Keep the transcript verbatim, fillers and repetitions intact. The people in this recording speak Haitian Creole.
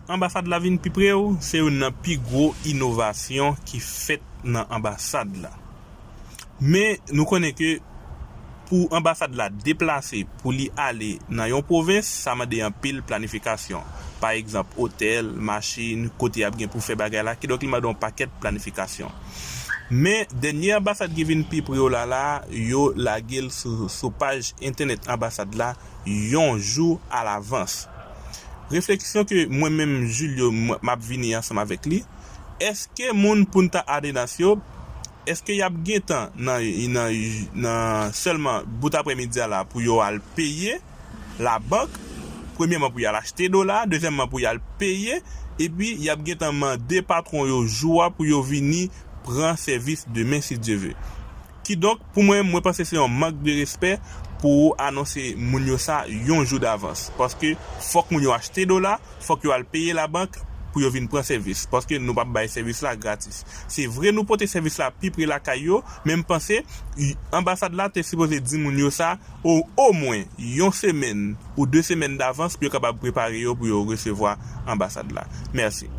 Anbasad la vin pi pre w, se youn nan pi gwo inovasyon ki fèt nan anbasad la. Men nou konnen ke pou anbasad la deplase, pou li ale nan yon pwovens, sa mande anpil planifikasyon. Pa egzanp, otèl, machin, kote y ap gen pou fè bagay la, kidonk li mande yon pakèt planifikasyon. Men dènye anbasad ki vin pi pre w la la, yo lage l sou, sou paj entènèt anbasad la yon jou alavans. Refleksyon ke mwen menm, Julio, m ap vini ansanm avèk li, èske moun Punta Arenas yo, èske y ap gentan nan, nan, nan sèlman bout aprèmidi a la pou yo al peye labank? Premyèman, pou y al achte dola, dezyèmman, pou y al peye, epi y ap gentan mande patwon yo jou a pou yo vini pran sèvis demen, si Dye ve. Kidonk, pou mwen, mwen panse se yon mank de respè pou ou anonse moun yo sa yon jou davans. Paske fòk moun yo achte dola, fòk yo al peye labank pou yo vin pran sèvis. Paske nou p ap bay sèvis la gratis. Se vre nou pote sèvis la pi pre lakay yo, men m panse anbasad la te sipoze di moun yo sa o, omwen yon semèn ou de semèn davans pou yo kapab prepare yo pou yo resevwa anbasad la. Mèsi.